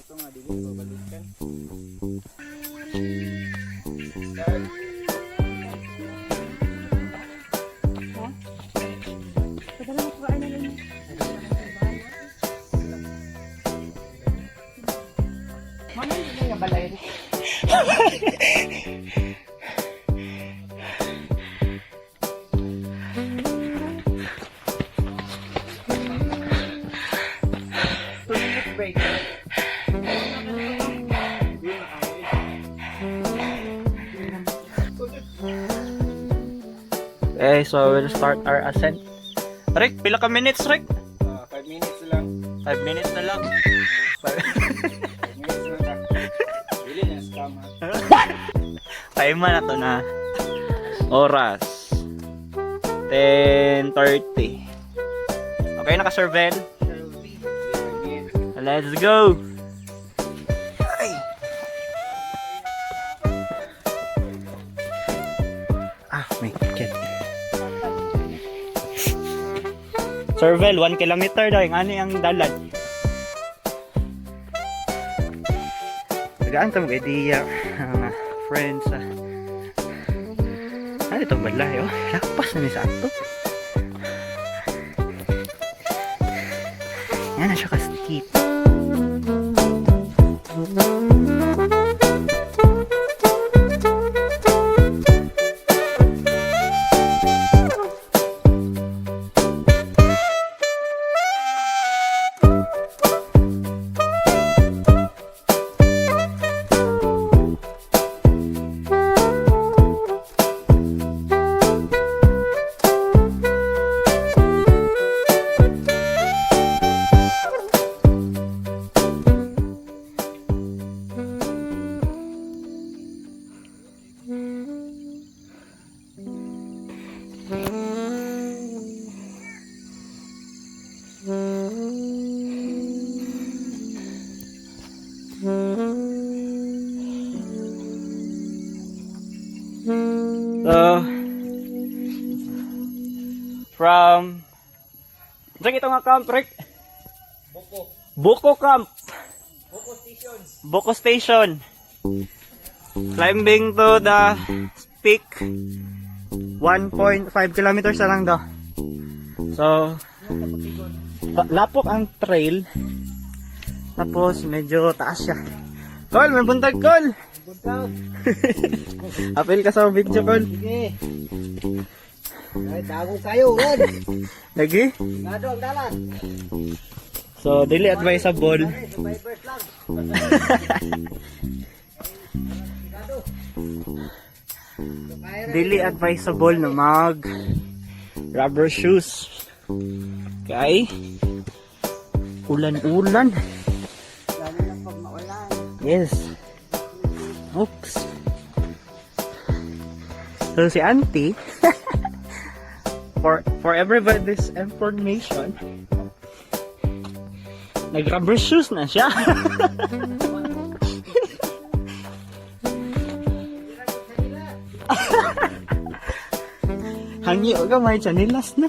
Ito nga, dili babalikan. Padala mo kuhaan na lang. Mama, hindi na balay. 2-minute break. Okay, so we'll start our ascent. Rick, pila ka minutes, Rick? 5 minutes lang. 5 minutes na lang. 5 minutes na lang. Dili na scam ha. Time na to na. Oras. 10:30. Okay, naka-survey. Let's go! Ay. Ah, may cat. Servel, 1 kilometer daw. Yung ano yung dalan. Tagaan ka mag-idea, mga friends. Ah. Ano itong balay, oh? Lapas na ni sa ato. Yan na siya ka-steep. So, from, saan ito nga camp, Rick? Buko. Buko Camp. Buko Station. Buko Station. Climbing to the peak. 1.5 kilometers na lang daw. So, lapok ang trail. Tapos, medyo taas siya. Col, may buntag, Col! Buntag. Apil ka sa video, Col. Sige. Ay, tago kayo, Ron. Lagi? Gado ang dalan. So, dili advisable. Ay, survivors lang. Gado. Dili advisable na mag rubber shoes. Okay? Ulan-ulan. Lalo na pag maulan. Yes. Oops. So si Auntie, for everybody's information, nag rubber shoes na siya. Hangyo ka may chanilas na.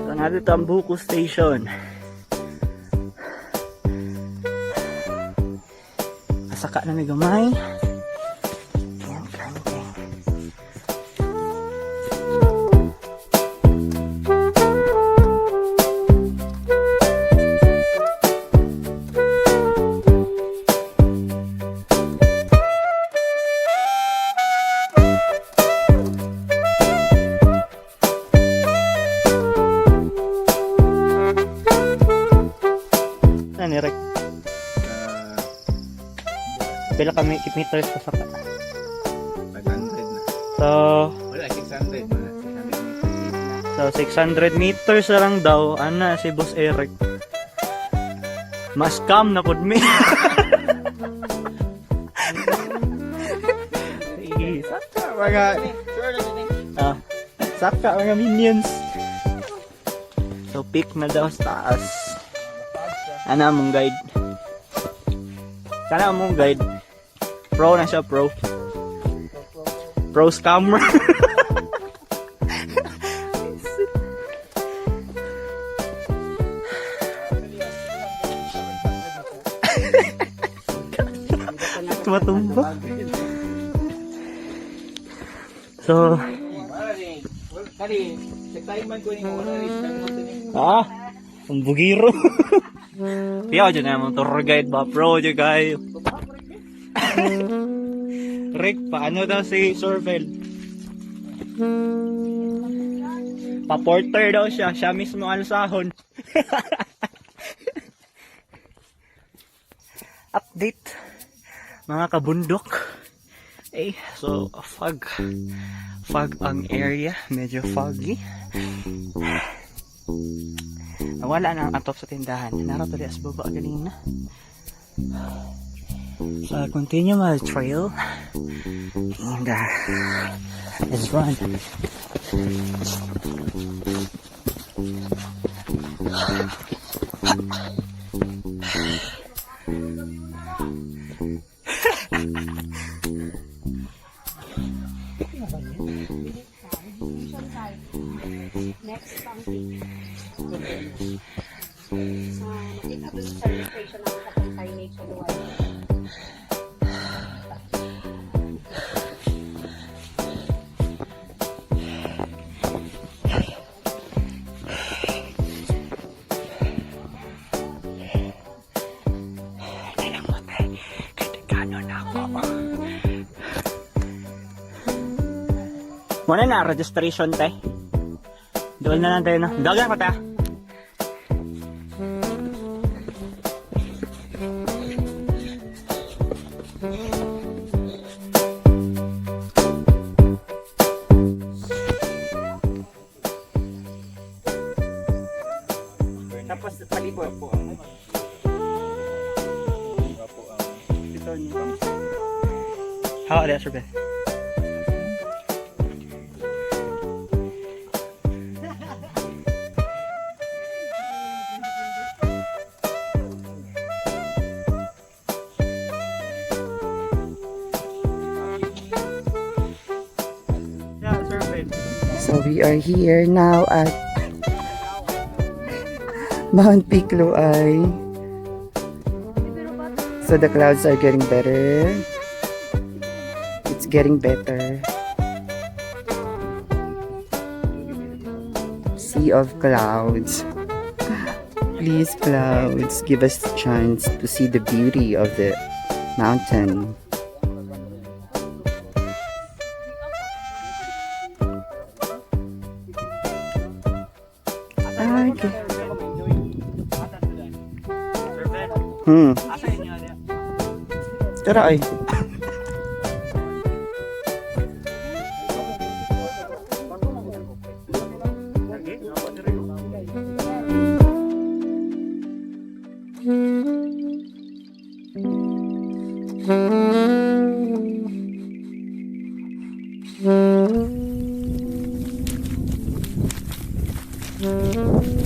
So nga dito ang Buko Station. Asaka na may gamay. Ayan, climbing. Ano ni Rick? Pila kami meters pasaka? 500 na. So, Wala, 600. Wala, 600 meters. So, 600 meters na lang daw. Ana, si Boss Eric. Mas scam na pud mi. Sige, saka mga Sure na din. ah, saka mga minions. So, peak na daw sa taas. Ana mong guide. Sana mong guide. Pro na siya, pro. Pro scammer. Tumatumba. So, Wala ni. Wala, kali, sa time man ko ni wala ni scam mo ni. ah, ang bugiro. Piyaw dyan na tour guide ba? Pro dyan kayo. Rick, paano daw si Sorvel? Pa-porter daw siya. Siya mismo ang sahon. Update mga kabundok. Eh, so fog. Fog ang area. Medyo foggy. Nawala na ang atop sa tindahan. Narato di as baba ganina. So I continue my trail and let's run. Next pang peak. Sa makita doon sa registration ng katong signage sa luwan. Kailang mo te. Kaya na ako. Muna na registration te. Doon na lang tayo no. Dagan pa ta. Tapos palibot po ang po ang ito ni How are you, sir? Yeah, sir, Ben. So we are here now at Mount Picloay. So the clouds are getting better. It's getting better. Sea of clouds. Please, clouds, give us a chance to see the beauty of the mountain. Okay. Sir Ben, asa inyo niya? Tara ay.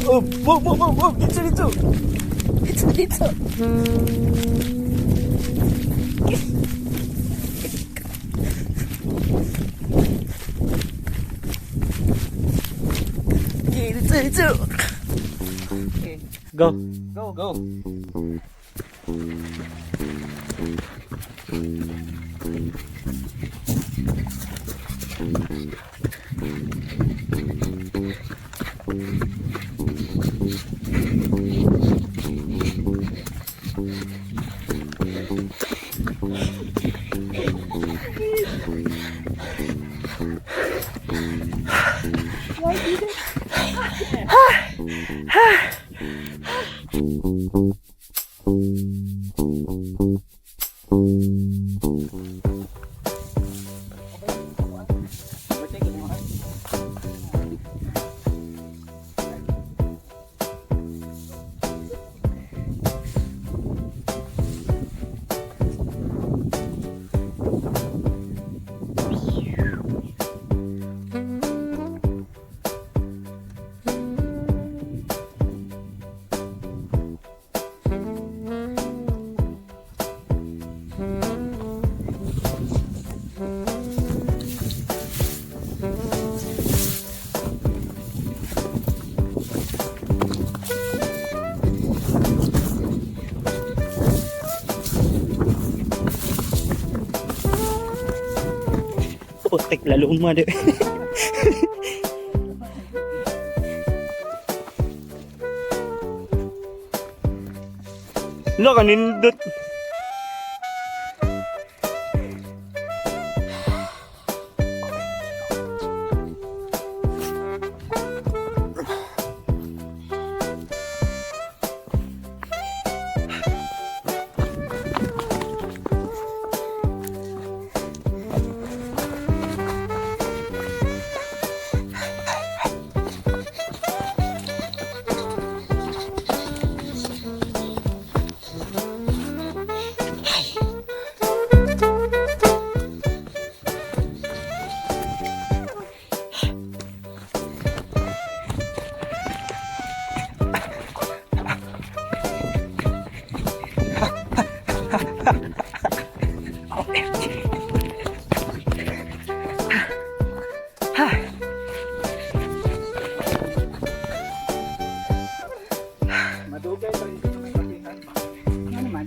Oh, whoa, whoa, whoa, whoa, dito, dito. Dito, dito. Okay, dito, dito. Go. Go, go. Putik, lalo mo di. Lo, kanindot. Madugay pa rin ito may makita. Ano naman?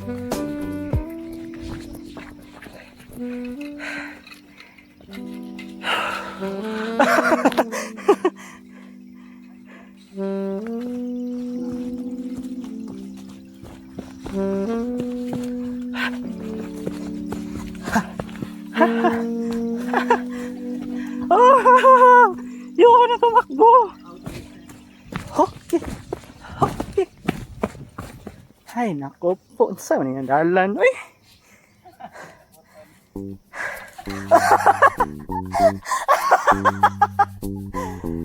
Ah! Ayoko na tumakbo! Okay. Okay. Ay, nako po. Unsa man yung dalan? Uy!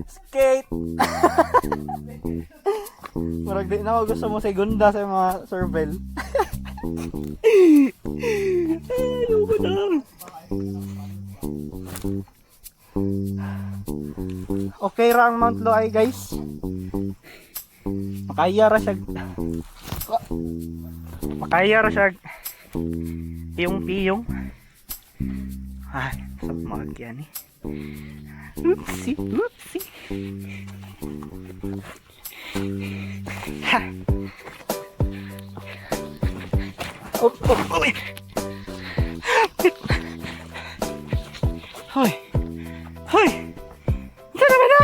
Skate! Murag di na ako gusto mo segunda sa mga servel. Ay, ayoko na. Okay ra ang Mount Loay, guys. Makaya ra siya. Makaya ra siya. Piyong-piyong. Ay, sa mga eh. Oopsie, oopsie. Ha. Oh, uy. Hoy. Hoy. Saan naman na?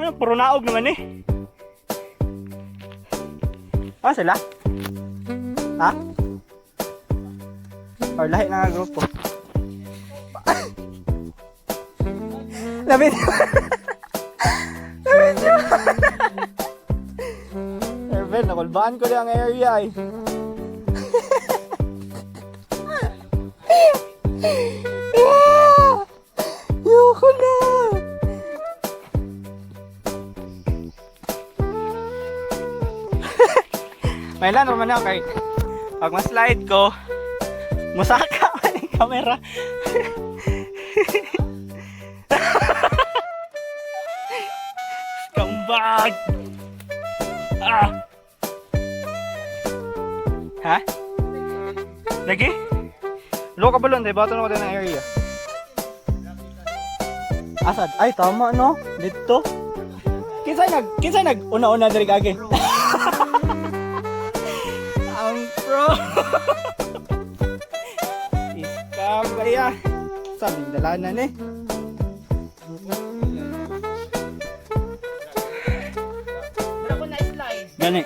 Ano, puro naog naman eh. Ah, sila? Ha? Or lahi na nga grupo. Labit. Labit yun. Ervin, nakulbaan ko lang ang area eh. Ah! Ayoko na. May lan naman ako kay pag ma-slide ko, musaka man yung camera. Scumbag! Ah! Ha? Lagi? Lo ka balon, diba? Ito na ko ng area. Asad? Ay, tama no? Dito. Kinsay nag una-una diri kagi? Ang pro. Iskam kaya. Sa dalanan eh. Pero na slide. Gani.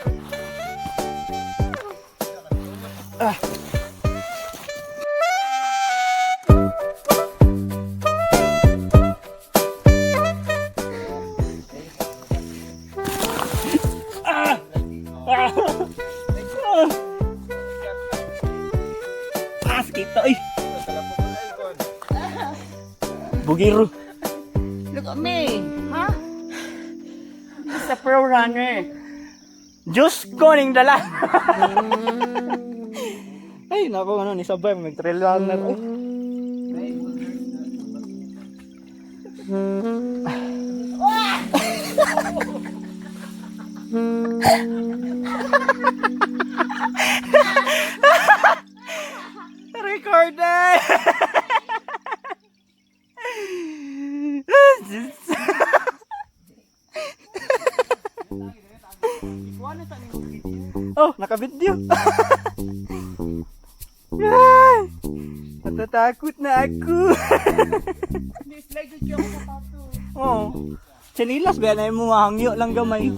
Ah. Ah! Ah! Ah! Ah, sakit to, eh. Bugiro. Look at me. Ha? He's a pro runner. Diyos ko ning dala. Ay, nako ano ni sabay mag trail runner. Ay. Recorded. Oh, nakabidyo. Yay! Takot na ako. Slide yung ako sapato. Oh. Chinilas ba na mo hangyo lang gamay.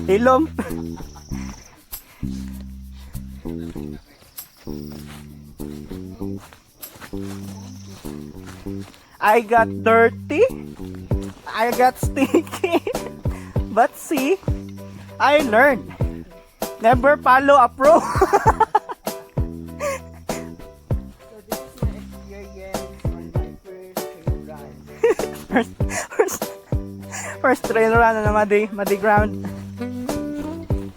Hilom. I got dirty. I got sticky. But see, I learned. Never follow a pro. So this is my experience on my first trail run. First trail run na muddy ground.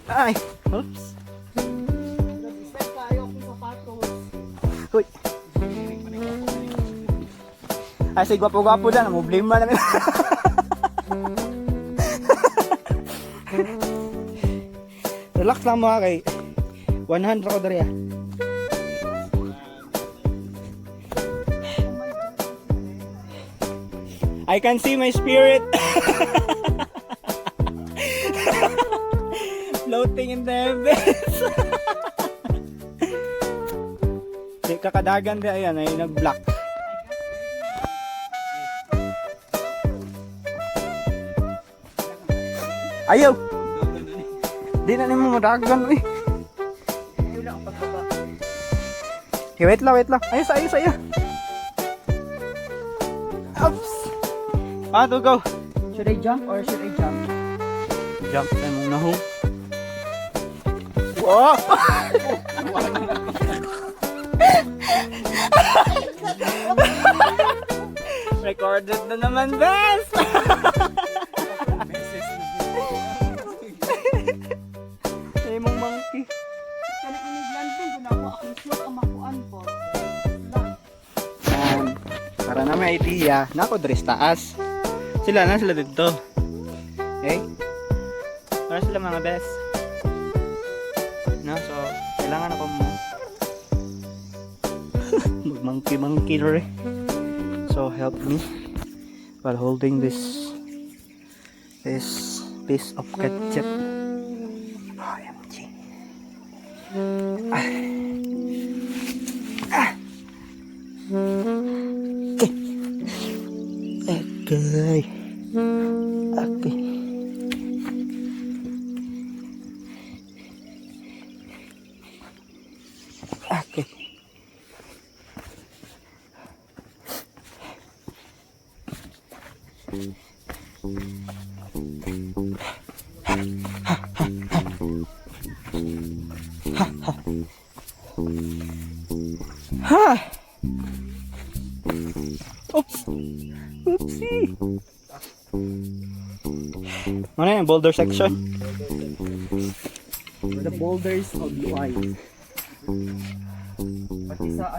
Ay, oops. Nag-slide kayo akong sapatos. Uy. Ay, say gwapo-gwapo dyan. Ang problema namin. Relax lang mga kay 100 ko diri ah. I can see my spirit floating in the heavens. Di kakadagan di ayan ay nag-block. Ayaw. Di na nimo madagan eh. Ayaw lang ang pagbaba. Okay, wait lang, wait lang. Ayos, ayos, ayos. Oops. To go. Should I jump or should I jump? Jump na mong nahong. Wow! Recorded na naman, bes! Ay, mong monkey. Kanang inig-landing ko na ako akong slot ang makuan po. Para na may idea, nako dress taas. Sila na sila dito. Okay? Para sila mga best. No, so kailangan ako mo mag monkey monkey re. So help me while holding this piece of ketchup. OMG. Ah. Ah. Okay. Okay. Okay. Okay. Ha. Oops. Oopsie. Ano yung boulder section? The boulders of UI. Pati sa